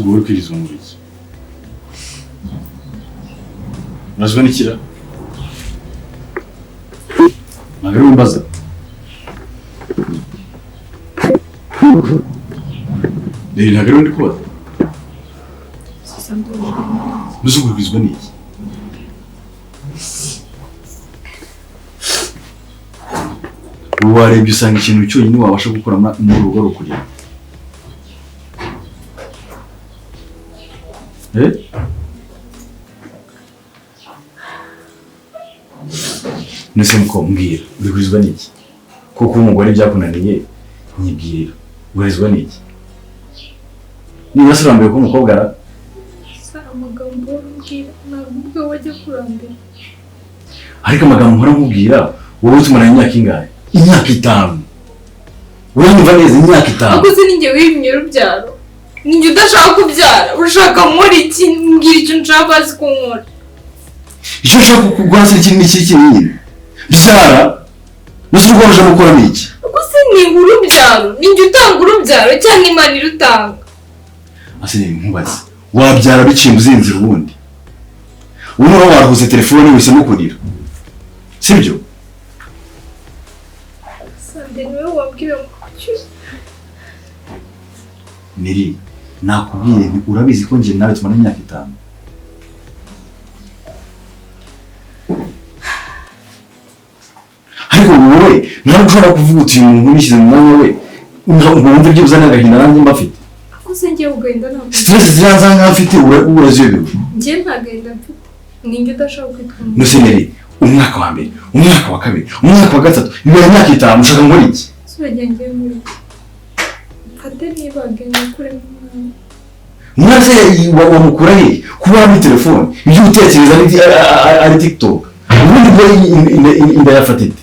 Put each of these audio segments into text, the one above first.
Ubwo uri kwirizwa mu biki? Urazwa n'ikira? Ntabwo ari umbaza. Rero ntabwo ari undi kubaza. Mbese ubwo uri kwirizwa n'iki? Ubu warebye usanga ikintu cyonyine wabasha gukora muri uru rugo ari ukurira. Eh? Nese muko mbwira, uri kurizwa n'iki? Kuko umugore byakunaniye, nyibwirira. Urizwa n'iki? Niba se urambiwe ko umukobwa ara amagambo umbwira ntabwo ubwo wajya kurambira. Ariko amagambo mpora nkubwira, wowe tumaranye imyaka ingahe? Imyaka 5. Uranyumva neza, imyaka 5. Ariko se ninjye wimye urubyaro? Ninjye udashaka kubyara, urashaka nkora iki? Mbwira icyo nshaka azi ko nkora. Icyo nshaka kuguha se iki n'iki iki nyine? Byara. Mbese urwo uje gukora ni iki? Ariko se ni urubyaro, ninjye utanga urubyaro cyangwa Imana irutanga? Ase nkubaze, wabyara biciye mu zindi nzira ubundi? Ubu noneho warahuze telefone wese kurira, sibyo? Sande niwe wabwira ngo kuki? Neri, nakubwiye nti urabizi ko njye nawe tumara imyaka 5. Ariko wowe ntabwo ushobora kuvuga uti uyu muntu nishyize mu mwanya we, ngo wumve ibyo uzana agahinda nanjye mba mfite. Ariko se njye ugahinda ntabwo. Stress ziranzanga mfite uraziyobewe. Njye nta gahinda mfite. Ninjye udashaka kwitwa umuntu. Mbese Neri, umwaka wa mbere, umwaka wa kabiri, umwaka wa gatatu, nyuma y'imyaka 5 ushaka ngo iki? Suragira njye muri iki? Mfate nibage nikuremo umwana. Umwana se wamukura he? Kuba muri telefone, ibyo utekereza ari TikTok. Ubundi bwo inda yafata ite?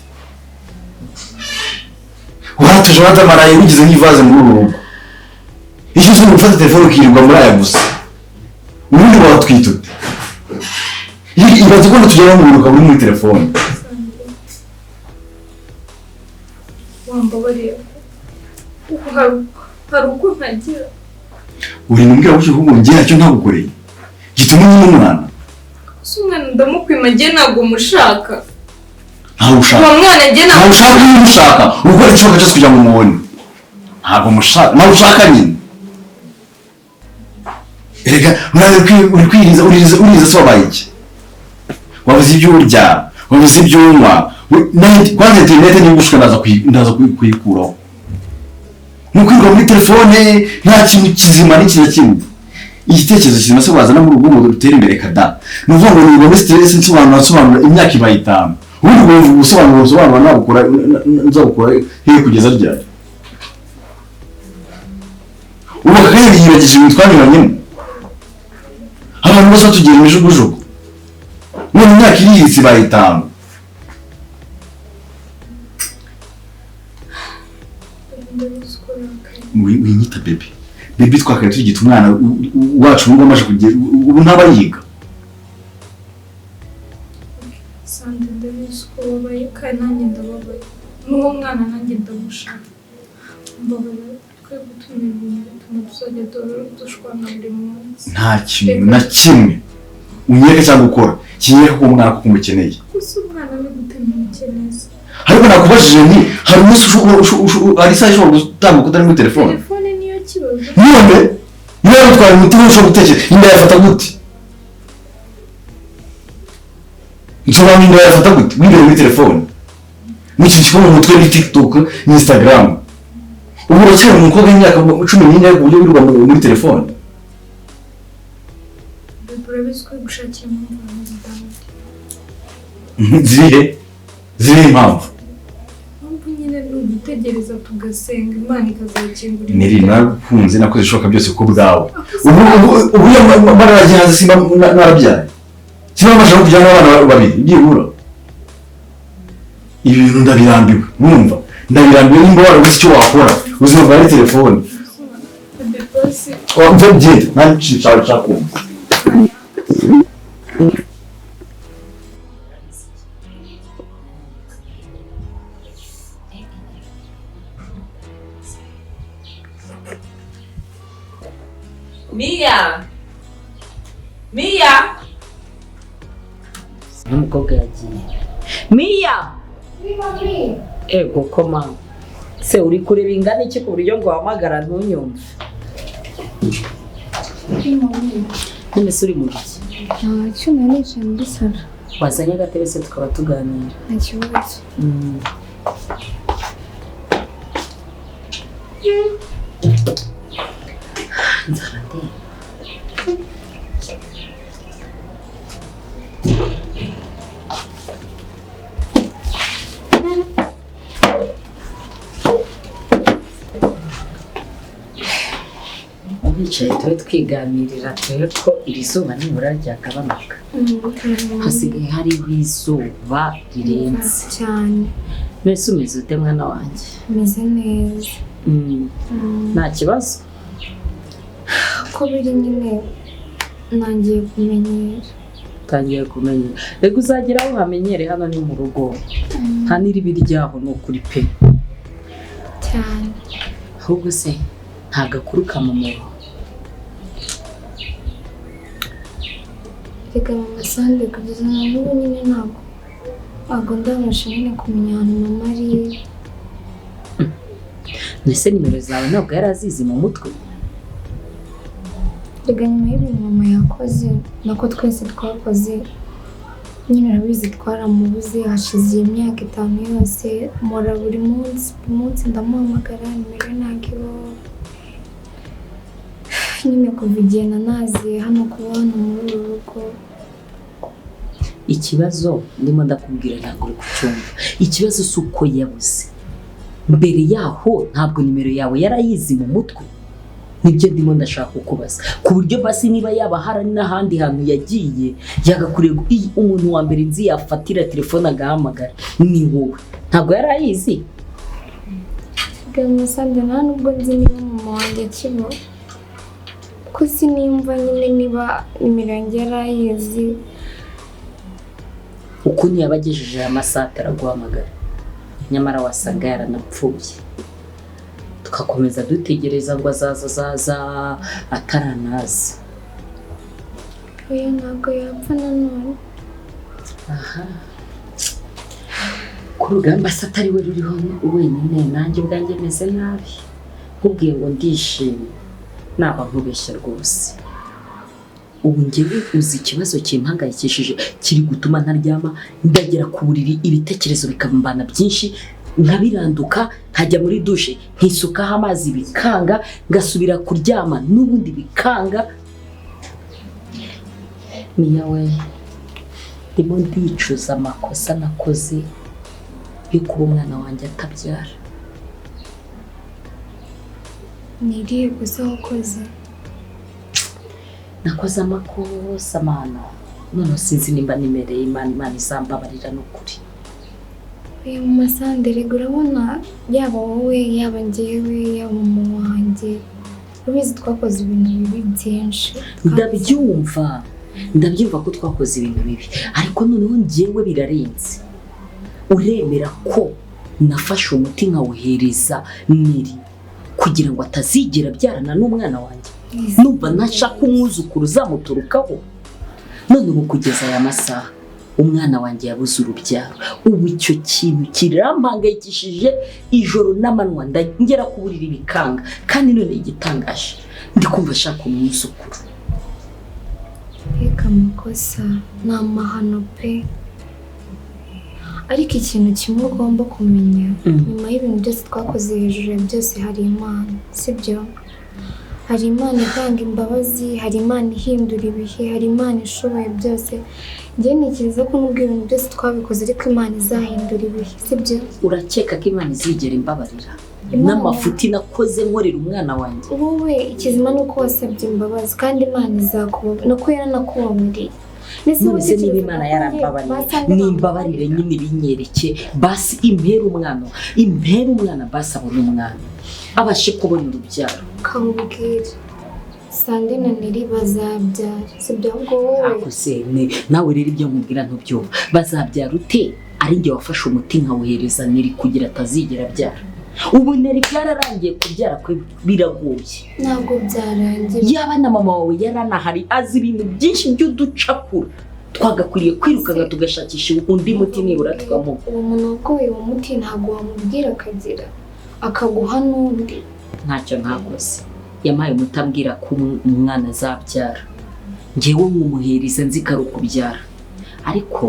Waratuje watamaraye ugize nk'ivaze muri uru rugo. Icyo uzi ni ugufata telefone ukirirwa muri aya gusa. Ubundi watwita ute? Ibaze ko tugera mu bintu ukaba uri muri telefone. Wambabariye kuko hari uko ntagira. Uri mbwira gutyo kuko njye ntacyo ntagukoreye gituma unyima umwana. Gusa umwana ndamukwima, njye ntabwo mushaka. Ntawe ushaka. Uwo mwana njye ntabwo Ntawe ushaka, niba umushaka ukora igishoboka cyose kugira ngo umubone. Ntabwo mushaka, ntawe ushaka nyine. Erega uri kwiriza, uriza se wabaye iki? Wabuze ibyo urya, wabuze ibyo unywa. Kwanza interineti niba ushuka ndaza kuyikuraho. Ni ukwirirwa muri telefone nta kintu kizima n'iki na kimwe. Igitekerezo kizima se wazana muri urugo ngo rutere imbere kada. Ni ukuvuga ngo nirirwa muri stress nsobanura imyaka ibaye 5. Ubundi ngo ubusobanuro nabukora nzabukora hehe kugeza ryari? Ubu akanya yibagije ibintu twanyuranyemo. Abantu bose batugira imijugujugu. None imyaka irihise ibaye 5. Winyita bebe. Bebe twakaye tugita umwana wacu ubu amaze kugera ubu ntaba yiga. Sande ndabizi ko wabaye kandi nanjye ndababaye. N'uwo mwana nanjye ndamushaka. Mbabarira twe gutuma ibintu bituma tuzajya dushwana buri munsi. Nta kintu na kimwe unyereka cyangwa ukora kinyereka ko umwana koko umukeneye. Gusa umwana ni gute mumukeneye? Ariko nakubajije nti hari umunsi hari isaha ishobora gutambuka utari muri telefone. Telefone niyo kibazo. None niba utwaye umutima ushobora gutekereza inda yafata gute? Nsobanura inda yafata gute wibereye muri telefone? N'iki kiba mu mutwe ni TikTok ni Instagram. Ubu uracyari umukobwa w'imyaka 14 ku buryo wirirwa muri telefone. Urabizi ko gushakira impamvu zidahari. Zirihe? Zirihe impamvu? Impamvu nyine ni ugutegereza tugasenga Imana ikazakingura. Neri naragukunze nakoze ibishoboka byose ku bwawe. Ubu iyo mbaragiye hanze simba narabyaye. Simba mbasha no kujyana n'abana babiri byibura. Ibi bintu ndabirambiwe, wumva? Ndabirambiwe nimba warabuze icyo wakora, ubuzima bwawe ni telefone. Wumva bye, nta kintu cyawe kumva. Mia. Mia, Mia, n'umukobwa yagiye. Mia, ego koma se, uri kureba ingana iki ku buryo ngo wahamagara ntunyumve? None se uri mu biki? Ntacyo, nari nicaye muri salo. Wazanye agatebe se tukaba tuganira? Nta kibazo. Nzaba ndeba. Bicaye tube twiganirira, turebe ko iri zuba nibura ryagabanuka. Hasigaye hariho izuba rirenze. Cyane. Mbese umeze ute, mwana wanjye? Meze neza. Nta kibazo? Uko biri nyine, ntangiye kumenyera. Utangiye kumenyera? Reka uzagera aho uhamenyere, hano ni mu rugo, nta n'iribi ryaho, ni ukuri pe. Cyane. Ahubwo se nta gakuru ka mama wawe? Reka mama Sande, kugeza na n'ubu nyine ntabwo ndabasha nyine kumenya ahantu mama ari. Mbese nimero zawe ntabwo yari azizi mu mutwe? Reka, nyuma y'ibintu mama yakoze, nako twese twakoze nyine, urabizi twaramubuze, hashize iyi myaka 5 yose, mpora buri munsi buri munsi ndamuhamagara, nimero ntabwo ibaho nyine. Kuva igihe nanaziye hano, kuba hano muri uru rugo. Ikibazo ndimo ndakubwira ntabwo uri kucyumva. Ikibazo si uko yabuze. Mbere yaho ntabwo nimero yawe yarayizi mu mutwe? Nibyo ndimo ndashaka kukubaza, ku buryo basi niba yaba hari n'ahandi hantu yagiye, yagakwiriye umuntu wa mbere nzi yafatira telefone agahamagara ni wowe. Ntabwo yari ayizi? Sande, nta nubwo nzi niba mama wanjye akibaho, ko sinimva nyine niba nimero yanjye yarayizi. Ukuntu yaba agejeje aya masaha ataraguhamagara, nyamara wasanga yaranapfuye, tugakomeza dutegereza ngo azaza, azaza ataranaza. Oya, ntabwo yapfa nanone. Aha ku rugamba se atari we ruriho wenyine, nanjye ubwanjye meze nabi. Nkubwiye ngo ndishimye naba nkubeshya rwose. Ubu njyewe uzi ikibazo kimpangayikishije kiri gutuma ntaryama? Ndagera ku buriri ibitekerezo bikambana byinshi, nkabiranduka, nkajya muri dushe nkisukaho amazi bikanga, ngasubira kuryama n'ubundi bikanga. Miya we, ndimo ndicuza amakosa nakoze yo kuba umwana wanjye atabyara. Ni irihe kosa wakoze? Nakoze amakosa mana, none sinzi nimba nimereye Imana, Imana izambabarira n'ukuri. Oya mama Sande, rega urabona yaba wowe, yaba njyewe, yaba mama wanjye, urabizi twakoze ibintu bibi byinshi. Ndabyumva, ndabyumva ko twakoze ibintu bibi, ariko noneho njyewe birarenze. Uremera ko nafashe umuti nkawuhereza Neri kugira ngo atazigera abyarana n'umwana wanjye? Numva ntashaka umwuzukuru uzamuturukaho. None ubu kugeza aya masaha umwana wanjye yabuze urubyaro. Ubu icyo kintu kirampangayikishije ijoro n'amanywa, ndagera ku buriri bikanga. Kandi none igitangaje, ndi kumva ashaka umwuzukuru. Reka, amakosa ni amahano pe, ariko ikintu kimwe ugomba kumenya, nyuma y'ibintu byose twakoze, hejuru ya byose hari Imana, sibyo? Hari Imana itanga imbabazi, hari Imana ihindura ibihe, hari Imana ishoboye byose. Njye ntekereza ko nubwo ibintu byose twabikoze, ariko Imana izahindura ibihe, sibyo? Urakeka ko Imana izigera imbabarira n'amafuti nakoze nkorera umwana wanjye? Wowe ikizima ni uko wasabye imbabazi, kandi Imana izakubabarira, nuko yaranakubabariye. None se niba Imana yarambabariye, nimbabarire nyine, ibinyereke basi, impere umwana, impere umwana basi, abone umwana, abashe kubona urubyaro. Kamubwira Sande na Neri bazabyara, sibyo? Ahubwo wowe Ako se nawe rero ibyo nkubwira ntubyumva. Bazabyara ute ari njye wafashe umuti nkawuhereza Neri kugira atazigera abyara? Ubu Neri byararangiye, kubyara kwe biragoye. Ntabwo byarangiye. Yaba na mama wawe yaranahari, azi ibintu byinshi by'uducakura. Twagakwiriye kwirukanka tugashakisha undi muti nibura tukamuha. Uwo muntu waguhaye uwo muti ntabwo wamubwira akagira akaguha n'undi? Ntacyo ntakoze. Yampaye umuti ambwira ko umwana azabyara, ngewe nkumuhereza nzi ko ari ukubyara, ariko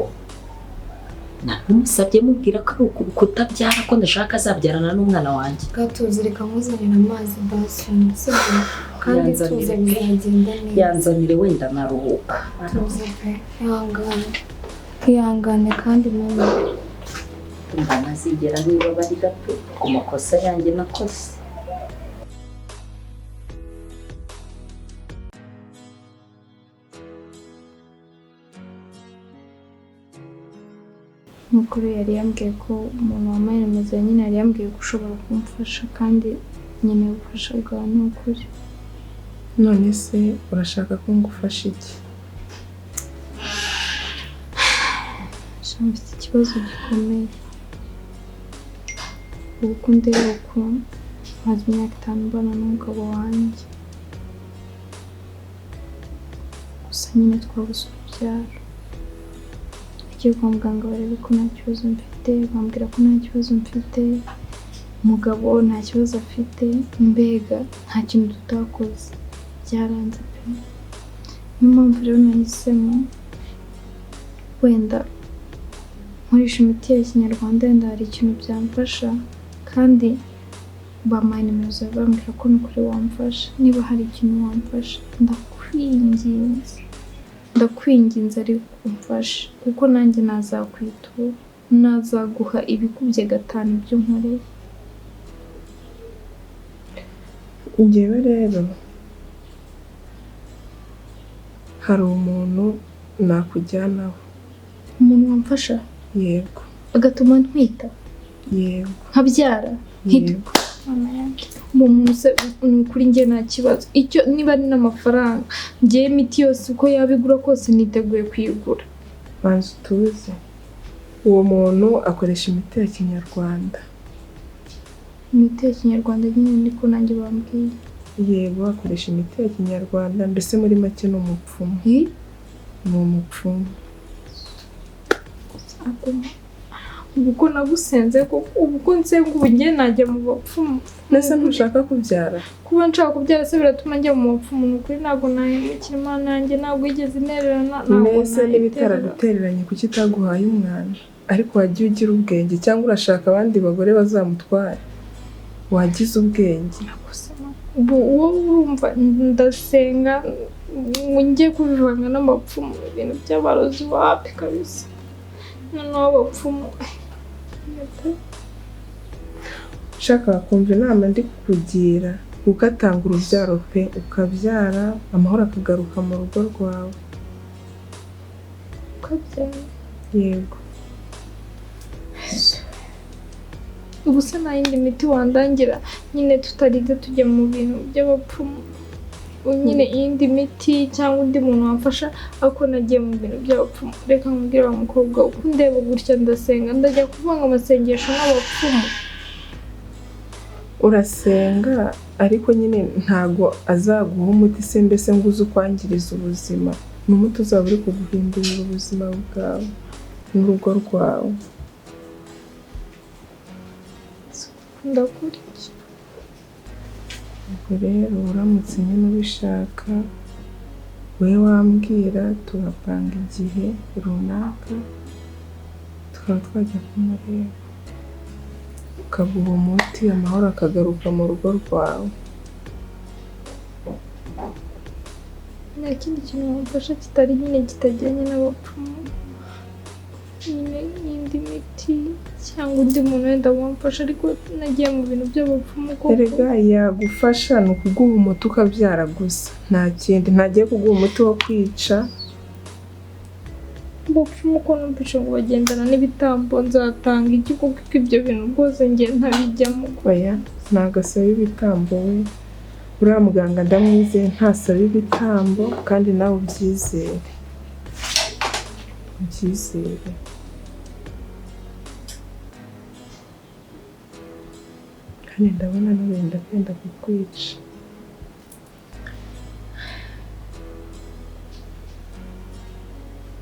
namusabye mubwira ko ari kutabyara, ko ndashaka azabyarana n'umwana wanjye. Gatuza, reka nkuzanire amazi basi, sibyo? Kandi tuza, bizagenda neza. Yanzanire wenda naruhuka. Tuza pe, ihangane, ihangane kandi mama. Mba ntazigera nibabarira pe ku makosa yanjye nakoze. Mukuru yari yambwiye ko umuntu wambaye remezo nyine yari yambwiye ko ushobora kumfasha, kandi nkeneye ubufasha bwawe ni ukuri. None se urashaka ko ngufasha iki? Mfite ikibazo gikomeye. Ubu uko ndeba uko maze imyaka 5 mbana n'umugabo wanjye, gusa nyine twabuze urubyaro. Nagiye kwa muganga barebe ko nta kibazo mfite, bambwira ko nta kibazo mfite, umugabo nta kibazo afite, mbega nta kintu tutakoze, byaranze pe. Niyo mpamvu rero nahisemo wenda nkoresha imiti ya kinyarwanda, wenda hari ikintu byamfasha, kandi bampaye nimero zawe bambwira ko n'ukuri wamfasha. Niba hari ikintu wamfasha ndakwinginze, ndakwinginze ariko umfashe, kuko nanjye nazakwitura, nazaguha ibikubye 5 ibyo nkoreye. Njyewe rero hari umuntu nakujyanaho. Umuntu wamfasha? Yego. Agatuma ntwita? Yego. Nkabyara? Yego. Uwo muntu se ni ukuri njye nta kibazo, icyo niba ari n'amafaranga njyewe imiti yose uko yabigura kose niteguye kuyigura. Banza utuze, uwo muntu akoresha imiti ya kinyarwanda. Imiti ya kinyarwanda nyine niko nanjye bambwiye. Yego, akoresha imiti ya kinyarwanda, mbese muri make ni umupfumu. Ni umupfumu. Ubu ko nagusenze koko, ubu ko nsenga ubu njye najya mu bapfumu. Mbese ntushaka kubyara? Kuba nshaka kubyara se biratuma njya mu bapfumu? Ni ukuri ntabwo nahemukira Imana yanjye, ntabwo yigeze intererana, ntabwo Mbese niba nayiterera. itaragutereranye kuki itaguhaye umwana? Ariko wagiye ugira ubwenge, cyangwa urashaka abandi bagore bazamutwara? Wagize ubwenge. Ubu wowe urumva ndasenga njye kubivanga n'amapfumu, ibintu by'abarozi wapi kabisa. Noneho abapfumu. Ushaka kumva inama ndi kukugira, ugatanga urubyaro pe, ukabyara amahoro akagaruka mu rugo rwawe. Ukabyara? Yego. Ubu se nta yindi miti wandangira nyine tutarinze tujya mu bintu by'abapfumu, nyine iyindi miti cyangwa undi muntu wamfasha, ariko nagiye mu bintu by'abapfumu. Reka nkubwire wa mukobwa, uko ndeba gutya ndasenga, ndajya kuvanga amasengesho n'abapfumu. Urasenga ariko nyine ntago azaguha umuti se mbese ngo uze ukwangiriza ubuzima. Ni umuti uzaba uri kuguhindurira ubuzima bwawe n'urugo rwawe. Ndakuriye. Ubwo rero uramutse nyine ubishaka, we wambwira tugapanga igihe runaka tukaba twajya kumureba, ukaguha umuti amahoro akagaruka mu rugo rwawe. Nta kindi kintu wamfasha kitari nyine kitajyanye n'abapfumu, nyine n'indi miti cyangwa undi muntu wenda wamfasha, ariko nagiye mu bintu by'abapfumu koko. Erega yagufasha ni ukuguha umuti ukabyara gusa, nta kindi. Ntagiye kuguha umuti wo kwica. Abapfumu ko numvise ngo bagendana n'ibitambo, nzatanga iki kuko ibyo bintu rwose njye ntabijyamo. Oya, ntabwo asaba ibitambo we. Uriya muganga ndamwizeye ntasaba ibitambo, kandi nawe ubyizere. Ubyizere. Kandi ndabona n'uburinda kwenda kukwica.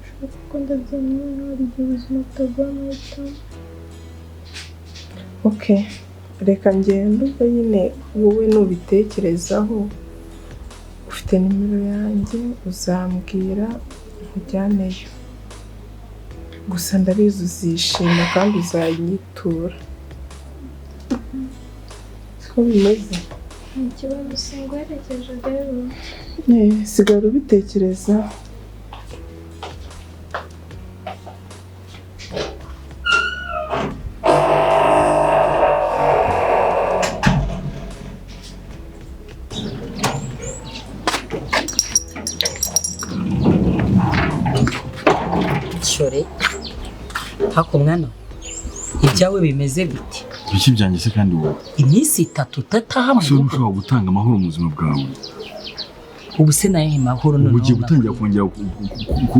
Ushobora kuko ndabyemera, hari igihe ubuzima butaguha amahitamo. Okay, reka ngende ubwo nyine wowe nubitekerezaho ufite nimero yanjye uzambwira nkujyaneyo. Gusa ndabizi uzishima kandi uzanyitura. Siko bimeze? Nta kibazo, singuherekeje rero. Sigara ubitekereza. Shore, hako mwana, ibyawe bimeze bite? Ibiki byanjye se kandi wowe? Iminsi itatu utataha mu rugo. Ushobora gutanga amahoro mu buzima bwawe. Ubu se nayo mahoro none. Ugiye gutangira kongera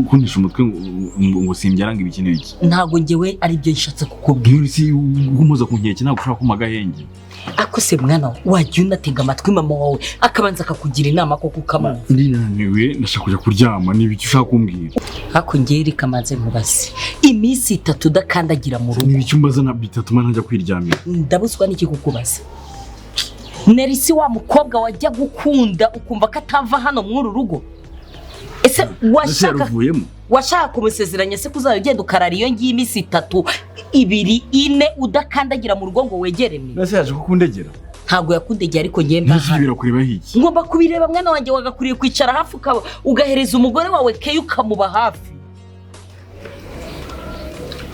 kuntisha umutwe ngo simbyaranga ibiki n'ibiki. Ntago ngewe ari byo nshatse kukubwira. Si umuza ku nkeke ntabwo ushobora kuma agahenge. Ako se mwana wajya unatega amatwi mama wawe akabanza akakugira inama koko ukamwumva. Ndinaniwe ndashaka kujya kuryama ni ibiki ushaka kumbwira? Ako ngewe reka manze nkubaze. Iminsi itatu udakandagira mu rugo. Ni ibiki umbaza na bitatuma ntajya kwiryamira? Ndabuzwa n'iki kukubaza? Nerisi wa mukobwa wajya gukunda ukumva ko atava hano mw'uru rugo. Ese washaka kumusezeranya se kuzajya ugenda ukarara iyo ngiye iminsi itatu ibiri ine udakandagira mu rugo ngo wegere mwe? Nase yaje kukundegera? Ntabwo yakundegera ariko ngiye mba. Birakureba hiki? Ngomba kubireba mwana wanjye, wagakwiriye kwicara hafi ugahereza umugore wawe keyo ukamuba hafi.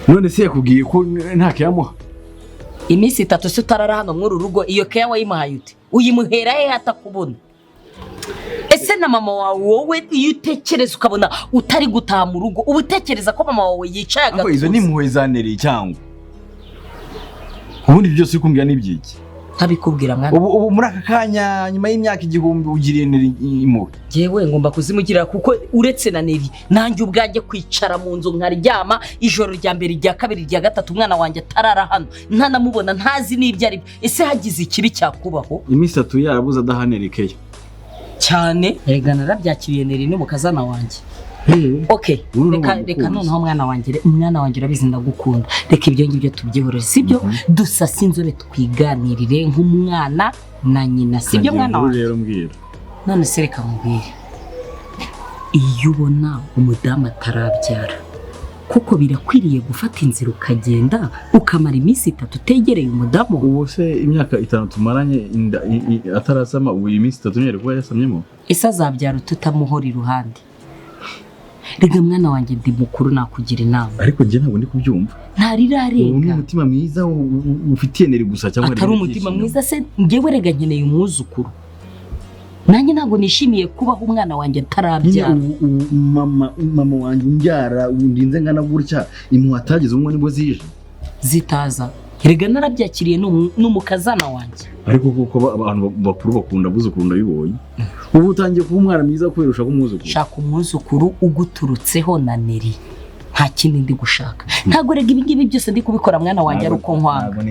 None se yakubwiye ko nta keyamuha? Iminsi itatu se utarara hano mw'uru rugo iyo keya wayimuhaye ute? Uyimuhera he atakubona? Ese na mama wawe wowe iyo utekereza ukabona utari gutaha mu rugo uba utekereza ko mama wawe yicaye agatuza? Izo ni impuhwe za Neri cyangwa ubundi byose uri kumbwira ni ibyiki? Ntabikubwira mwana. Ubu muri aka kanya nyuma y'imyaka 1000 ugiriye Neri impuhwe? Jewe ngomba kuzimugirira kuko uretse na Neri nanjye ubwanjye kwicara mu nzu nkaryama ijoro rya mbere rya kabiri rya gatatu umwana wanjye atarara hano ntanamubona ntazi n'ibyo ari byo. Ese hagize ikibi cyakubaho? Iminsi itatu yarabuze adaha Neri keya cyane. Erega narabyakiriye Neri n'umukazana wanjye. Okay, reka noneho mwana wanjye urabizi ndagukunda. Reka ibyo ngibyo tubyihorere, sibyo? Dusase inzobe twiganirire nk'umwana na nyina, sibyo mwana wanjye? Rero mbwira. None se reka nkubwire, iyo ubona umudamu atarabyara kuko birakwiriye gufata inzira ukagenda ukamara iminsi itatu utegereye umudamu. Ubu se imyaka 5 tumaranye atarasama, ubu iminsi 3 ntiyari kuba yasamyemo? Ese azabyara tutamuhora iruhande? Rega mwana wanjye ndi mukuru nakugira inama. Ariko njye ntabwo ndi kubyumva. Ntarirarenga. Ubu ni umutima mwiza ufitiye Neri gusa cyangwa atari umutima mwiza se? Njyewe rega nkeneye umwuzukuru. Nanjye ntabwo nishimiye kubaho umwana wanjye atarabyara. Mama wanjye unbyara ndinze ngana gutya impuhwe atagize umwe nibwo zije zitaza. Rega narabyakiriye n'umukazana wanjye. Ariko kuko abantu bakuru bakunda abuzukuru ndabibonye. Ubu utangiye kuba umwana mwiza kubera ushaka umwuzukuru. Shaka umwuzukuru uguturutseho na Neri. Nta kindi ndi gushaka. Ntabwo rega ibi ngibi byose ndi kubikora mwana wanjye ari uko nkwanga.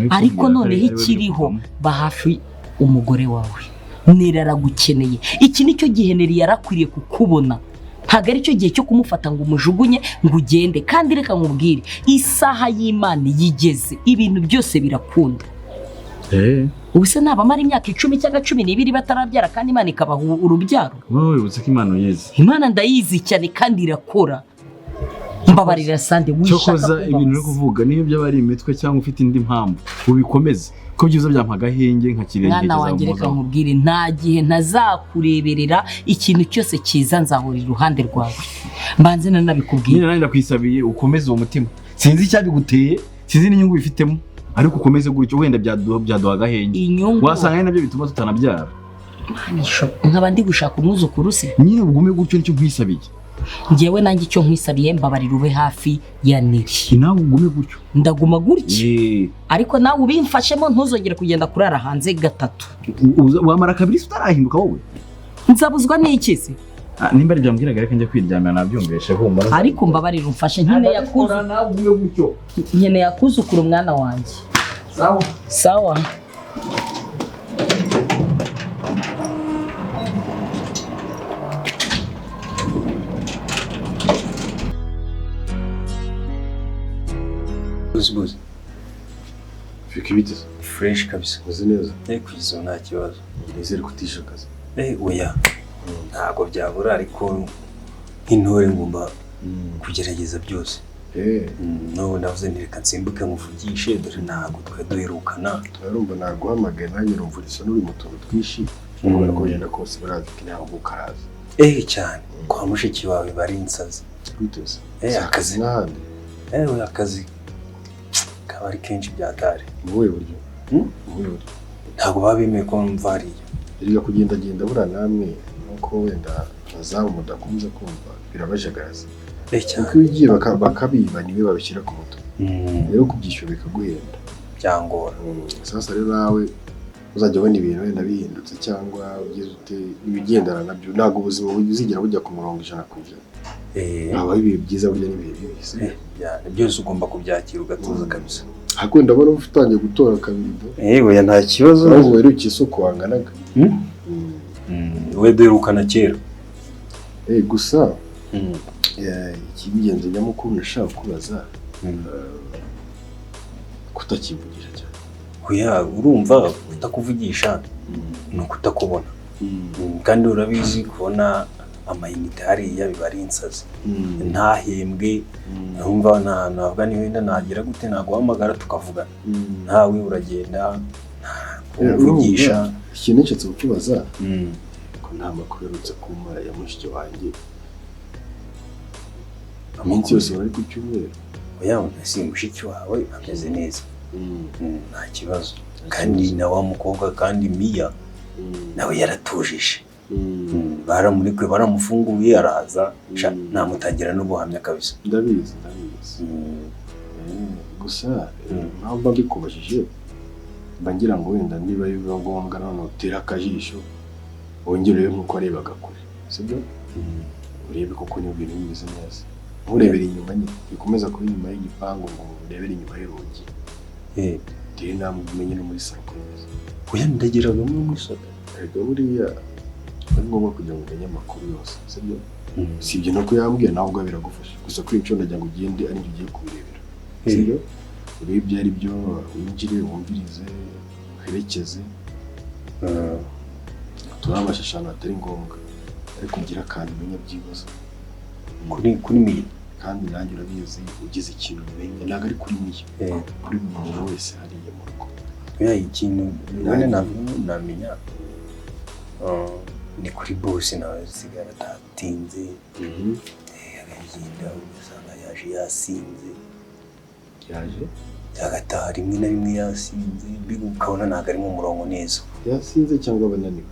Ariko noneho ikiriho ba hafi umugore wawe. Neri aragukeneye. Iki nicyo gihe Neri yarakwiriye kukubona. Ntabwo ari cyo gihe cyo kumufata ngo umujugunye ngo ugende. Kandi reka nkubwire, isaha y'Imana yigeze ibintu byose birakunda. Ubu se nabamara imyaka 10 cyangwa 12 batarabyara kandi Imana ikabaha urubyaro? Wowe wibutse ko Imana uyizi. Imana ndayizi cyane kandi irakora. Mbabarira Sande wishaka cyokoza ibintu uri kuvuga niyo byaba ari imitwe cyangwa ufite indi mpamvu ubikomeze ko byiza byampa agahenge nkakirengera. Mwana wanjye reka nkubwire, nta gihe ntazakureberera ikintu cyose cyiza nzahora iruhande rwawe. Mbanze nanabikubwira. Nyine nanjye ndakwisabiye ukomeze uwo mutima. Sinzi icyabiguteye, sinzi n'inyungu bifitemo, ariko ukomeze gutyo wenda byaduha agahenge. Wasanga nabyo bituma tutanabyara. Nkaba ndi gushaka umwuzukuru se? Nyine ugume gutyo nicyo nkwisabiye. Njyewe nanjye icyo nkwisabiye mbabarira ube hafi ya Neri. Nawe ugume gutyo. Ndaguma gutyo. Ariko nawe ubimfashemo ntuzongere kugenda kurara hanze gatatu. Wamara kabiri utarahinduka wowe. Nzabuzwa n'iki se? Nimba ari byambwiraga reka njye kwiryamira nabyumveshe humura. Ariko mbabarira umfashe nkeneye akuzukura umwana wanjye. Sawa. Sawa. Buzi buzi. Fika ibiteze. Fresh kabisa. Uzi neza. Kugeza nta kibazo. Nizere kutisha akazi. Oya. Ntago byabura ariko nk'intore ngomba kugerageza byose. No ndavuze nti reka nsimbuke muvugishe dore ntago twe duherukana. Urumva naguhamagaye nanjye numva urisa n'uri mu tuntu twishi. Ubona ko bigenda kose barazika ntabwo ukaraza. Cyane. Kwa mushiki wawe bari insazi. Guteze. Akazi n'ahandi. Oya akazi kaba ari kenshi byatari. Mu buhe buryo? Mu buhe buryo? Ntabwo baba bemeye ko mva hariya. Erega kugendagenda buriya namwe nuko wenda abazamu mudakunze kumva birabajagaraza. Cyane. Kuko iyo ugiye bakabiba niwe babishyira ku mutwe. Rero kubyishyura bikaguhenda. Byangora. Sasa rero nawe uzajya ubona ibintu wenda bihindutse cyangwa ugize ute ibigendana nabyo ntabwo ubuzima buzigera bujya ku murongo 100%. Habaho ibihe byiza burya n'ibihe bibi. Byose ugomba kubyakira ugatuza kabisa. Ariko ndabona utangiye gutora kabiri do. Oya nta kibazo. Ntabwo werukiye isoko wanganaga. We duherukana kera. Gusa ikibigenzo nyamukuru nashaka kubaza kutakivugisha cyane. Oya urumva kutakuvugisha ni ukutakubona. Kandi urabizi kubona amayinite hariya biba ari insazi. Ntahembwe numva navuga ni wenda nagira gute naguhamagara tukavugana. Ntawe uragenda ntakuvugisha. Ikintu nshatse kukubaza ko nta makuru uherutse kumpa ya mushiki wanjye. Iminsi yose bari ku cyumweru. Oya si mushiki wawe ameze neza. Nta kibazo. Kandi na wa mukobwa kandi Miya nawe yaratujije. Baramurekuye baramufunguye araza namutangira n'ubuhamya kabisa. Ndabizi ndabizi. Gusa mpamvu mbikubajije mba ngira ngo wenda niba biba ngombwa none utera akajisho wongere urebe nk'uko warebaga kure, sibyo? Urebe koko niba ibintu bimeze neza. Nturebere inyuma nyine, bikomeza kuba inyuma y'igipangu ngo urebere inyuma y'urugi. Utere intambwe umenye no muri salo uko bimeze. Oya ndageraga muri salo. Erega buriya ari ngombwa kugira ngo umenye amakuru yose, sibyo? Si ibyo nuko yambwiye nawe ubwo biragufasha. Gusa kuri inshuro ndagira ngo ugende ari njye ugiye kubirebera. Sibyo? Urebe ibyo ari byo, winjire, wumvirize, uherekeze. Turabasha ahantu hatari ngombwa ariko ugira akantu umenya byibuze. Kuri Miya. Kandi nanjye urabizi ugize ikintu umenya ntabwo ari kuri Miya. Kuri buri muntu wese hariya mu rugo. Oya ikintu wenda namenya ni kuri boss nawe sigara atatinze. Agenda ugasanga yaje yasinze. Yaje? Agataha rimwe na rimwe yasinze, mbega ukabona ntabwo ari mu murongo neza. Yasinze cyangwa abananiwe?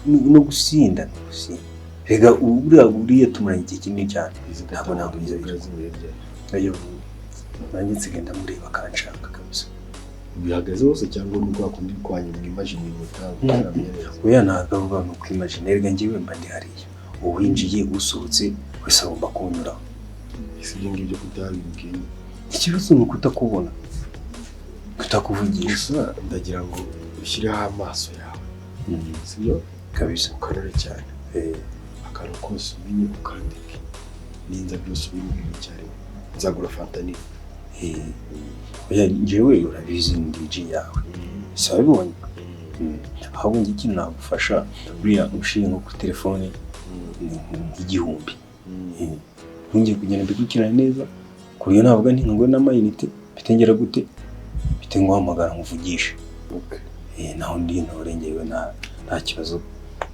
No gusinda, no gusinda. Rega buriya tumaranye igihe kinini cyane. Ntabwo nakomeza bijya. Nanjye nsigaye ndamureba akanshaka kabisa. Bihagaze hose cyangwa ni kwa kundi kwanyu mwimagine mutaramenya neza? Oya ntabwo avuga ni ukwimagine, erega njyewe mba ndi hariya. Uwinjiye usohotse wese agomba kunyuraho. Ese ibyo ngibyo kutabimbwiye? Ikibazo ni ukutakubona, kutakuvugisha. Gusa ndagira ngo ushyireho amaso yawe. Sibyo? Kabisa. Ukarore cyane. Akantu kose umenye ukandike. Ninza byose ubimbwire icyarimwe. Nzagura fanta nini. Oya njyewe urabizi ndi DJ yawe. Si wabibonye? Ahubwo njye ikintu nagufasha buriya ushiye nko kuri telefone ni nk'igihumbi. Ntungiye kugenda mbikurikirane neza ku buryo navuga nti ngo n'amayinite bitengera gute bite nguhamagara nkuvugishe. Naho ndi intore njyewe nta kibazo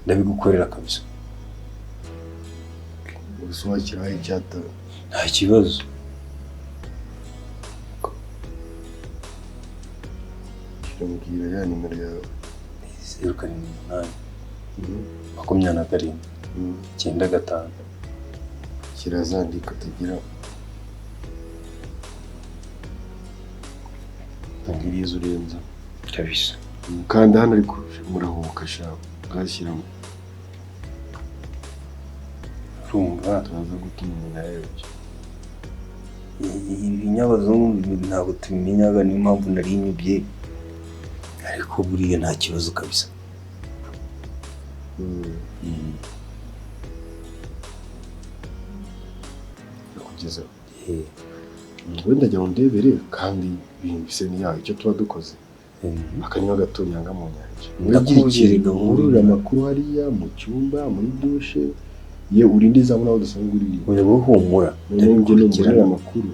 ndabigukorera kabisa. Gusa wakiraho icyatanu. Nta kibazo. Mbwira ya nimero yawe. 0 7 8 27 95. Kirazandika tugira tangiriza urenza kabisa. Kandi hano ariko murahubuka sha bwashyiramo. Urumva turaza gutuma umuntu ayobye. Ibinyabazungu ntabwo tubimenyaga niyo mpamvu nari nyibye. Ariko buriya nta kibazo kabisa. Nakugezaho. Wenda jya undebere kandi ibintu bise ni yawe icyo tuba dukoze. Akanywa gatonyanga mu nyanja. Ndakuzi nkurura amakuru hariya mu cyumba muri dushe ye urinde izamu nawe udasanzwe uriye. Oya wowe humura. Ndabikurikirana amakuru.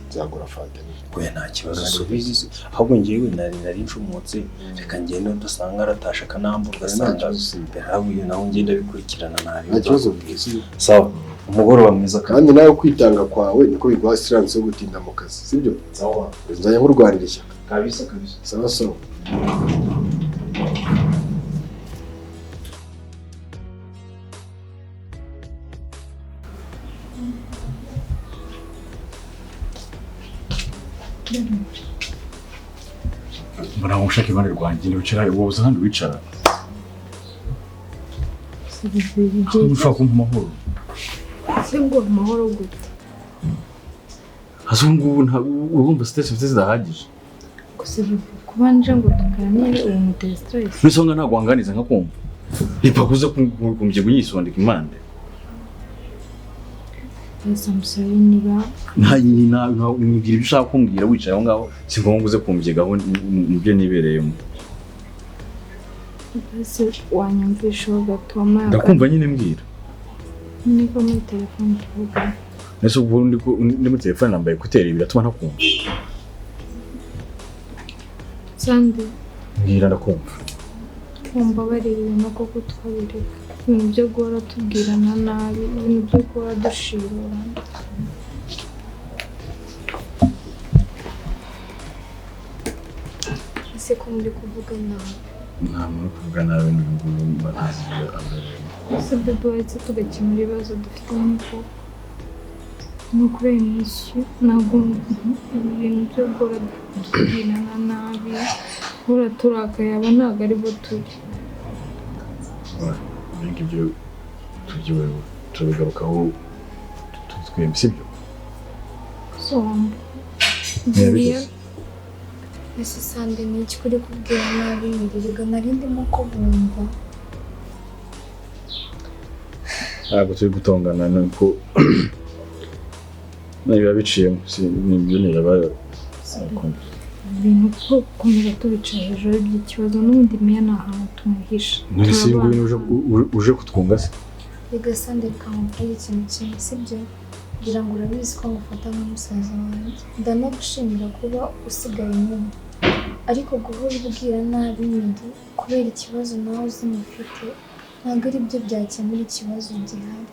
Nzagura fanta. Oya nta kibazo subizi ahubwo ngewe nari nshumutse reka ngende udasanga aratasha akanambura ugasanga berabuye naho ngenda bikurikirana nabi. Nta kibazo bwiza. Sawa umugoroba mwiza kandi nawe kwitanga kwawe niko biguha assurance yo gutinda mu kazi sibyo? Sawa. Nzajya nkurwanira ishyaka. Kabisa kabisa. Sawa sawa. Mbona ushaka iruhande rwanjye wicara wowe uza hano wicara. Ushaka kumpa amahoro. Se ngo amahoro gute? Hasi ubu urumva stress mfite zidahagije. Gusa kubanje ngo tuganire ubu muteye stress. Nisonga ntabwo wanganiza nkakumva. Ipakuze kumvye kunyisondeka impande. I'm sorry niba nta mbwira ibyo ushaka kumbwira wicaye aho ngaho si ngombwa uze kumbyegaho mu byo nibereyemo. Basi wanyumvisha gato mama. Ndakumva nyine mbwira. Niko muri telefone tuvuga. Nese ubu ndi muri telefone nambaye ekuteri biratuma ntakumva. Sande. Mbwira ndakumva. Mumbabarire ibintu koko twabireka. Ibintu byo guhora tubwirana nabi, ibintu byo guhora dushirana. Ese ko muri kuvuga nabi? Nta muntu kuvuga nabi n'ubu mba ntazi ibyo abereyemo. Ese bebe waretse tugakemura ibibazo dufite nk'uko ni ukuri iminsi ntabwo ibintu byo guhora tubwirana nabi, guhora turakaye aba ntabwo ari bo turi. Ibyo turabigarukaho twembi sibyo? Somba. Ese Sande ni iki uri kubwira nabi ndirega nari ndimo kubumva. Ntabwo turi gutongana nuko niba biciyemo nibyo niraba ibintu ko gukomeza tubica hejuru by'ikibazo n'ubundi meya ni ahantu tumuhisha. None se nguyu uje kutwunga se? Rega Sande reka nkubwire ikintu kimwe sibyo? Ngira ngo urabizi ko ngufata nka musaza wanjye. Ndanagushimira kuba usigaye inyuma. Ariko guhora ubwira nabi Miri kubera ikibazo nawe uzi mufite ntabwo ari byo byakemura ikibazo gihari.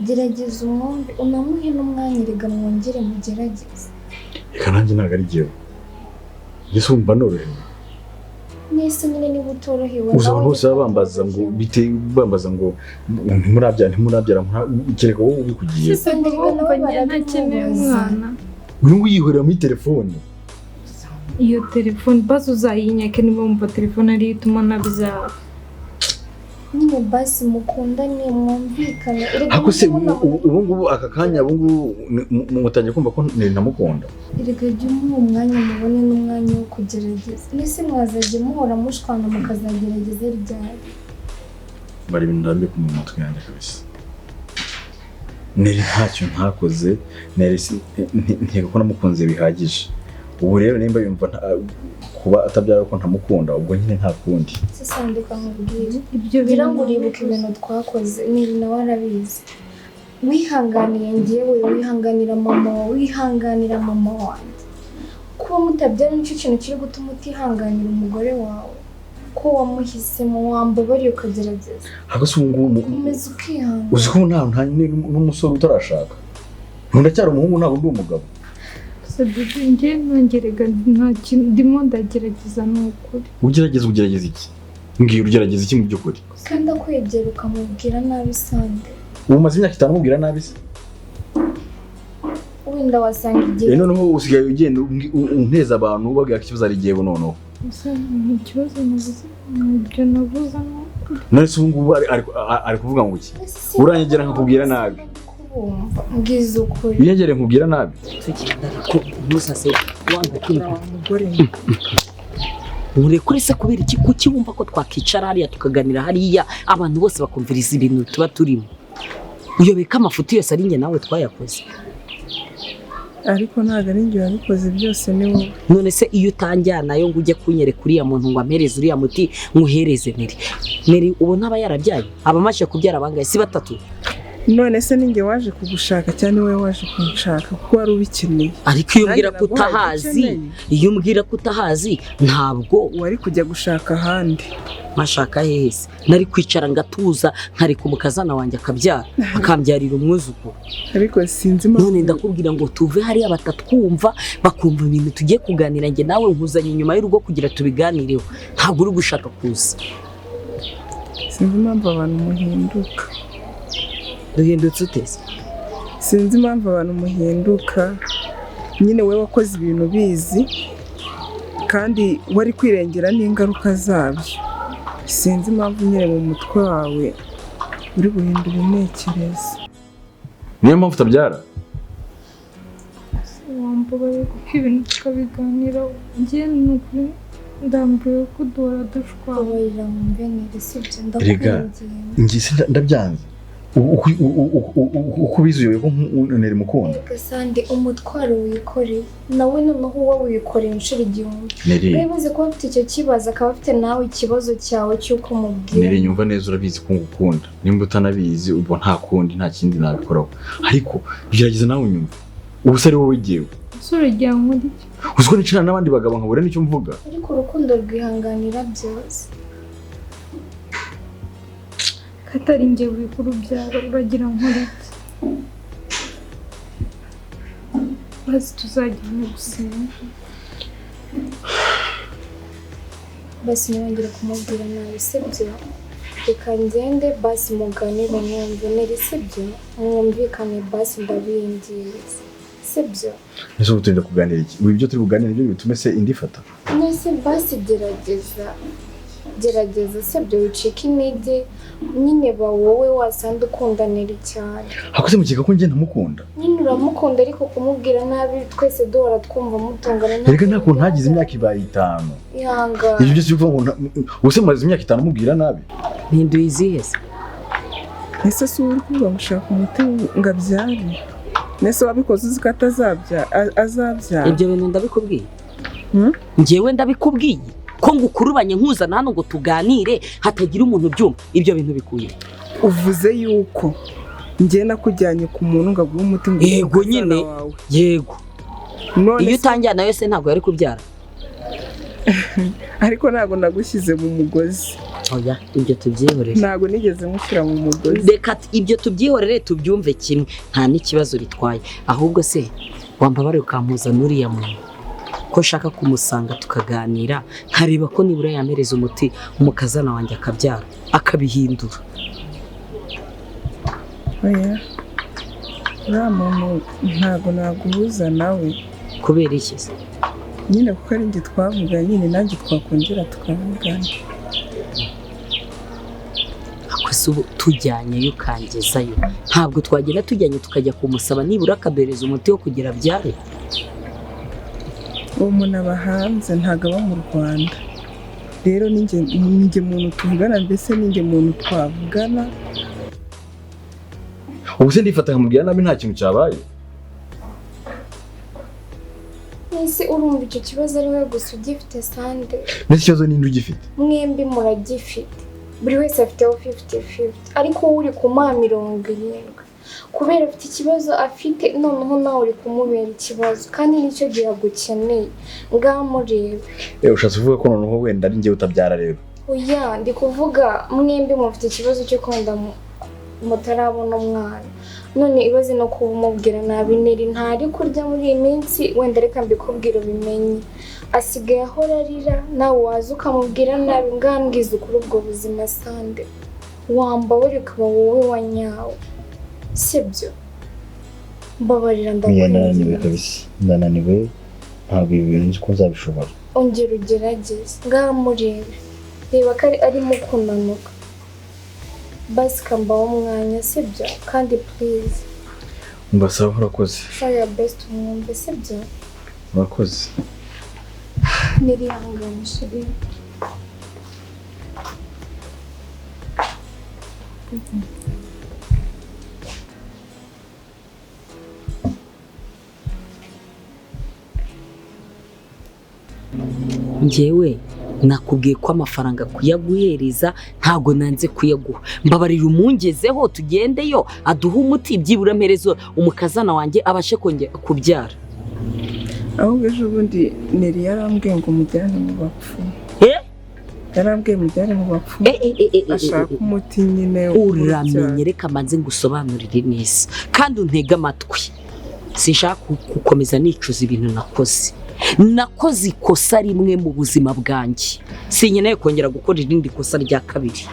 Gerageza umwumve unamuhe n'umwanya rega mwongere mugerageze. Reka nanjye ntabwo ari jyewe. Mbese wumva norohewe? Nese nyine niba utorohewe. Uzi abantu bose baba bambaza ngo bite bambaza ngo ntimurabyara ntimurabyara kereka wowe ubikugiye. Sande rega nawe barabimubaza. Uyu nguyu yihorera muri telefone. Iyo telefone basi uzayinyake niba wumva telefone ariyo ituma nabyara. Nyine basi mukundane mwumvikane. Ariko se ubu ngubu aka kanya ubu ngubu mutangiye kumva ko ntamukunda. Erega jya umuha umwanya mubone n'umwanya wo kugerageza. Nese mwazajya muhora mushwana mukazagerageza ryari? Bari ibintu ndambiye ku matwi yanjye kabisa. Neri ntacyo ntakoze, neri ntego ko namukunze bihagije. Ubu rero nimba yumva kuba atabyara ko ntamukunda ubwo nyine nta kundi. Sande nkubwire ibyo ngira ngo uribuke ibintu twakoze Neri nawe arabizi. Wihanganiye njyewe, wihanganira mama wawe, wihanganira mama wanjye. Kuba mutabyara nicyo kintu kiri gutuma utihanganira umugore wawe. Ko wamuhisemo wambabariye ukagerageza. Ariko se ubu ngubu ukomeza ukihangana. Uzi ko nta n'umusore utarashaka. Ndacyari umuhungu ntabwo ndi umugabo. Njye nongerega nta kintu ndimo ndagerageza ni ukuri. Ugerageza ugerageza iki? Mbwira ugerageza iki mu by'ukuri? Kandi akwegera ukamubwira nabi Sande. Ubu umaze imyaka 5 umubwira nabi se? Wenda wasanga igihe. Noneho usigaye ugenda unteza abantu ubabwira ko ikibazo ari jyewe noneho. Ikibazo nabuze ibyo nabuze None se ubu ngubu ari kuvuga ngo iki? Uranyegera nkakubwira nabi. Mbwiza ukuri. Unyegere nkubwira nabi. Tugenda ariko ntuzase wanga kumva. Murekure se kubera iki kuki wumva ko twakicara hariya tukaganira hariya abantu bose bakumviriza ibintu tuba turimo. Uyobeka amafuti yose ari njye nawe twayakoze. Ariko ntabwo ari njye wabikoze byose, ni wowe. None se iyo utanjyanayo ngo ujye kunyereka uriya muntu ngo ampereze uriya muti nkuhereze Neri, Neri ubu ntaba yarabyaye? Aba amaze kubyara bangahe? Si batatu? None se ninjye waje kugushaka cyangwa wowe waje kunshaka kuko wari ubikeneye? Ariko iyo umbwira ko utahazi, iyo umbwira ko utahazi ntabwo wari kujya gushaka ahandi. Mashaka hehe se? Nari kwicara ngatuza nkareka umukazana wanjye akabyara, akambyarira umwuzukuru. Ariko sinzi impamvu. None ndakubwira ngo tuve hariya batatwumva, bakumva ibintu tugiye kuganira njye nawe, nkuzanye inyuma y'urugo kugira tubiganireho, ntabwo uri gushaka kuza. Sinzi impamvu abantu muhinduka. Duhindutse uteze? Sinzi impamvu abantu muhinduka. Nyine wowe wakoze ibintu bizi kandi wari kwirengera n'ingaruka zabyo. Sinzi impamvu nyine mu mutwe wawe uri guhindura intekerezo. Niyo mpamvu utabyara? Wambabaye kuko ibintu tukabiganiraho. Njye ni ukuri ndambiwe ko duhora dushwana. Mbabarira wumve Neri, sibyo? Erega Ndakwinginze. Njye ndabyanze. Uko ubizi ko Neri mukunda. Erega Sande, umutwaro wikoreye nawe noneho uwo wikoreye inshuro 1000. Neri, Wibaze kuba afite icyo kibazo akaba afite nawe ikibazo cyawe cy'uko umubwira. Neri nyumva neza, urabizi ko ngukunda. Nimba utanabizi ubwo nta kundi, nta kindi nabikoraho. Ariko gerageza nawe unyumve. Ubu se ari wowe jyewe. Ese uragira ngo nkore iki? Uzi ko nicarana n'abandi bagabo nkabura n'icyo mvuga. Ariko urukundo rwihanganira byose. Katari njye wikura urubyaro, uragira nkore iki? Maze tuzajyane gusenga. Basi ntiwongere kumubwira nabi, sibyo? Reka ngende basi muganire mwumve Neri, sibyo? Mwumvikane basi, ndabinginze, sibyo? Ese ubu turi kuganira iki? Ubu ibyo turi kuganira nibyo bitume se indi ifata? Nese basi gerageza, gerageza, sibyo? Wicika intege nyine, ba wowe wasanga ukunda Neri cyane. Hakoze mukeka ko njye ntamukunda. Nyine uramukunda ariko kumubwira nabi twese duhora twumva mutongana. Erega nta kuntu ntagize imyaka ibaye 5. Ihangane. Ibyo byose bivuga ngo ubuse maze imyaka 5 mubwira nabi. Mpinduye izihe se? Ese si uri kuvuga ngo ushaka umuti ngo abyare? Nese wabikoze uzi ko azabyara? Ibyo bintu ndabikubwiye. Njyewe ndabikubwiye ko ngukurubanye nkuzana hano ngo tuganire hatagira umuntu ubyumva. Ibyo bintu bikuye. Uvuze yuko njye nakujyanye ku muntu ngo aguhe umuti ngo yego nyine, yego. Iyo utanjyana nayo se ntabwo yari kubyara. Ariko ntabwo nagushyize mu mugozi. Oya, ibyo tubyihorere. Ntabwo nigeze mushyira mu mugozi. Reka ibyo tubyihorere tubyumve kimwe, nta n'ikibazo bitwaye. Ahubwo se wambabare ukampuza n'uriya muntu ko nshaka kumusanga tukaganira, nkareba ko nibura yamereza umuti umukazana wanjye akabyara akabihindura. Oya, uriya muntu ntabwo naguhuza nawe. Kubera iki se? Nyine kuko ari njye twavuga nyine nanjye twakongera tukavugana. Akwese ubu tujyanyeyo ukangezayo, ntabwo twagenda tujyanye tukajya kumusaba nibura akaduhereza umuti wo kugira abyare? Uwo muntu aba hanze ntabwo aba mu Rwanda. Rero ninjye muntu tuvugana, mbese ninjye muntu twavugana. Ubu se ndifata nkamubwira nabi nta kintu cyabaye? Nese urumva icyo kibazo ari we gusa ugifite Sande? Nese ikibazo ninde ugifite? Mwembi muragifite. Buri wese afiteho 50-50, ariko wowe uri kumuha 70 kubera afite ikibazo afite, noneho nawe uri kumubera ikibazo kandi nicyo gihe agukeneye. Ngamurebe. Ushatse kuvuga ko noneho wenda ari njye utabyara rero? Oya, ndi kuvuga mwembi mufite ikibazo cyo kwenda mutarabona umwana. None ibaze no kumubwira nabi. Neri ntari kurya muri iyi minsi, wenda reka mbikubwira ubimenye. Asigaye ahora arira, nawe waza ukamubwira nabi. Ngambwiza ukuri ubwo buzima Sande, wambabare ukaba wowe wa nyawe, sibyo? Mbabarira Ndananiwe ndakwinginze. kabisa, ndananiwe, ntabwo ibi bintu nzi ko nzabishobora. Ongera ugerageze, ngamurebe, reba ko arimo kunanuka. Basi kambaho umwanya, sibyo? Kandi please Mbasaba urakoze. Try your best umwumve, sibyo? Urakoze. Nirihangane chérie. Njyewe nakubwiye ko amafaranga kuyaguhereza ntago nanze kuyaguha. Mbabarira umungezeho tugendeyo aduhe umuti byibura mperezo umukazana wanjye abashe kongera kubyara. Ahubwo ejo bundi Neri yarambwiye ngo mujyane mu bapfumu. Yarambwiye mujyane mu bapfumu. Ashaka umuti nyine. Uramenye, reka manze ngusobanurire neza kandi untege amatwi. Sinshaka gukomeza nicuza ibintu nakoze. Nakoze ikosa rimwe mu buzima bwanjye, sinkeneye kongera gukora irindi kosa rya kabiri.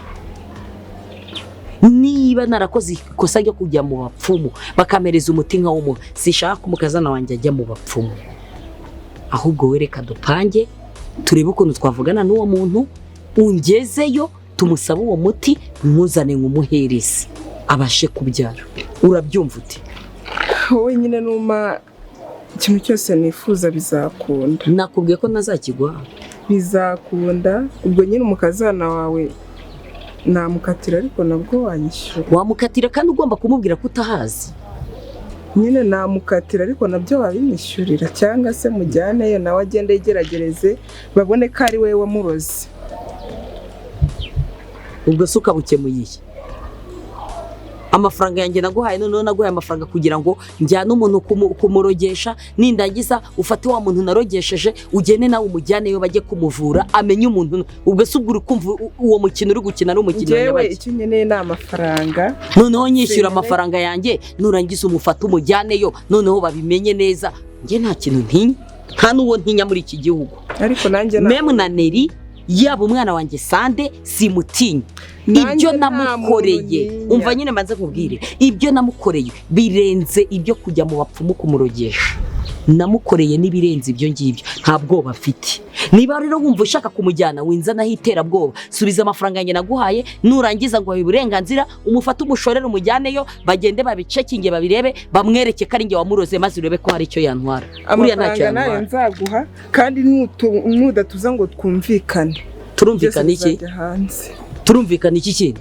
Niba narakoze ikosa ryo kujya mu bapfumu bakamereza umuti nka w'umuntu, sinshaka ko umukazana wanjye ajya mu bapfumu. Ahubwo we reka dupange turebe ukuntu twavugana n'uwo muntu, ungezeyo tumusabe uwo muti, mwuzane nkumuhereze abashe kubyara. Urabyumva ute? Wowe nyine numa ikintu cyose nifuza bizakunda. Nakubwiye ko ntazakigwa. Bizakunda. Ubwo nyine umukazana wawe namukatira, ariko nabwo wanyishyura. Wamukatira kandi ugomba kumubwira ko utahazi. Nyine namukatira ariko nabyo wabinyishyurira, cyangwa se mujyaneyo nawe agende yigeragereze babone ko ari we wamuroze. Ubwo se ukabukemuye amafaranga yanjye naguhaye? Noneho naguhaye amafaranga kugira ngo njyane umuntu kumurogesha, nindagiza ufate wa muntu narogesheje ugende nawe umujyaneyo bajye kumuvura amenye umuntu. Ubwo se ubwo uri kumva uwo mukino uri gukina ari umukino wa nyabaki? Icyo nkeneye ni amafaranga. Noneho nyishyura amafaranga yanjye, nurangiza umufate umujyaneyo, noneho babimenye neza. Njye nta kintu ntinya, nta n'uwo ntinya muri iki gihugu. Ariko nanjye memu na Neri, yaba umwana wanjye Sande simutinya. Ibyo namukoreye, umva nyine mbanze nkubwire, ibyo namukoreye birenze ibyo kujya mu bapfumu kumurogesha. Namukoreye n'ibirenze ibyo ngibyo, nta bwoba mfite. Niba rero wumva ushaka kumujyana winzanaho iterabwoba, subiza amafaranga yanjye naguhaye, nurangiza ngo wahe uburenganzira umufate umushorere umujyaneyo, bagende babicekinge babirebe, bamwereke ko ari njye wamuroze, maze urebe ko hari icyo yantwara. Uriya ntacyo yantwara. Nzaguha kandi nudatuza ngo twumvikane. Turumvikana iki? Turumvikana iki kintu?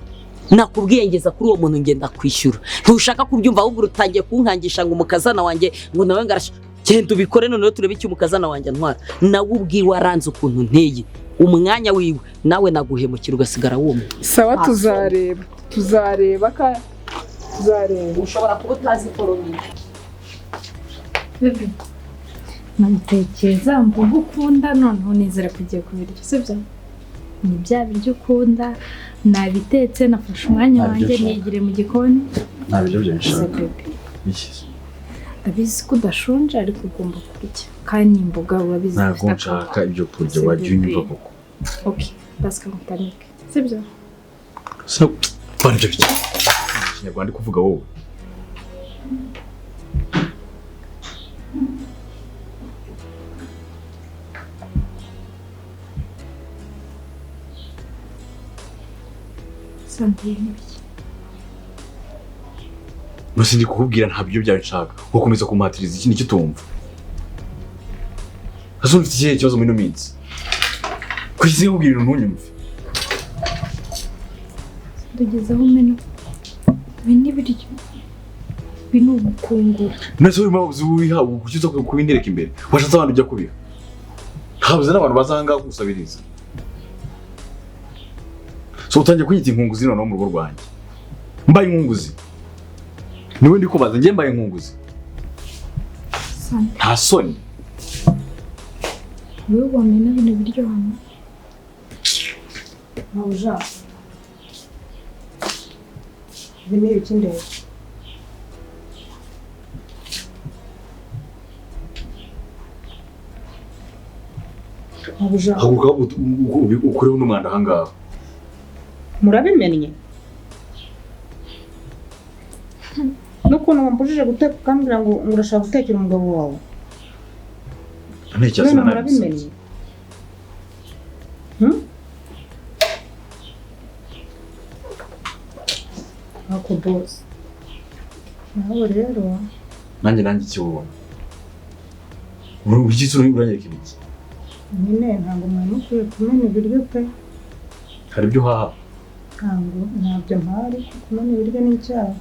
Nakubwiye ngeza kuri uwo muntu ngenda kwishyura. Ntushaka kubyumva ahubwo utangiye kunkangisha ngo umukazana wanjye ngo nawe ngarasha. Genda ubikore noneho turebe icyo umukazana wanjye antwara. Nawe ubwiwe aranze ukuntu nteye. Umwanya wiwe nawe naguhemukira ugasigara wumwe. Sawa, tuzareba. Tuzareba ka tuzareba. Ushobora kuba utazi foromye. Bebe, namutekeza mboga ukunda, noneho nizera kugiye kubirya, sibyo? Ni bya biryo ukunda, nabitetse, nafashe umwanya wanjye nigire mu gikoni. Nta biryo byanshaka. Ndabizi ko udashonje ariko ugomba kurya, kandi imboga urabizi. Ntabwo nshaka ibyo kurya, wajya unyumva koko. Okay, basika ngutamike, sibyo? Bana ibyo biryo. Ikinyarwanda kuvuga wowe. Nose ndi kukubwira nta byo byawe nshaka, ukomeza kumpatiriza iki nicyo tumva. Ese ufite ikihe kibazo muri ino minsi? Kuki sinkubwira ibintu ntunyumve? Tugezeho meno. Ibi ni ibiryo. Ibi ni ubukungura. Nose urimo ubiha kuki uza kubintereka imbere? Washatse abantu ujya kubiha. Habuze n'abantu bazanga gusabiriza. So utangiye kunyita inkunguzi noneho mu rugo rwanjye. Mbaye inkunguzi. Niwe ndi kubaza njye mbaye inkunguzi. Nta soni. Wewe wamena bino biryo hano. Mawuja. Ibi ni ibiki ndeba? Mawuja. Haguruka ukureho n'umwanda aha ngaha. Murabimennye? N'ukuntu wambujije guteka ukambwira ngo urashaka gutekera umugabo wawe. None murabimennye? Ako boss. Nawe rero nanjye ikibona. Urugi uranyereka ibiki? Nyine ntabwo mwari mukwiye kumena ibiryo pe. Hari ibyo uhaha? Ntabwo ntabyo mpari, kumena ibiryo ni icyaha.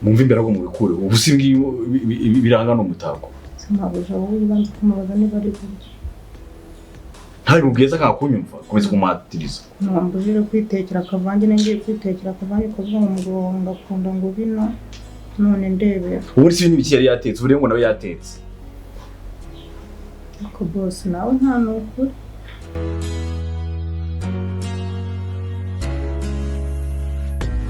Mumve imbere ahubwo mubikure, ubu si biranga n'umutako. Sinabuja wowe ubanza kumubaza niba ari ibiryo. Ntabimubwiye se akanga kunyumva, komeza kumuhatiriza. Wambujije kwitekera akavange, ngiye kwitekera akavange ukavuga ngo umugabo wawe ngakunda ngo bino, none ndebera. Ubundi si ibintu yari yatetse, ubu rero ngo nawe yatetse. Ariko bose nawe nta nukuri.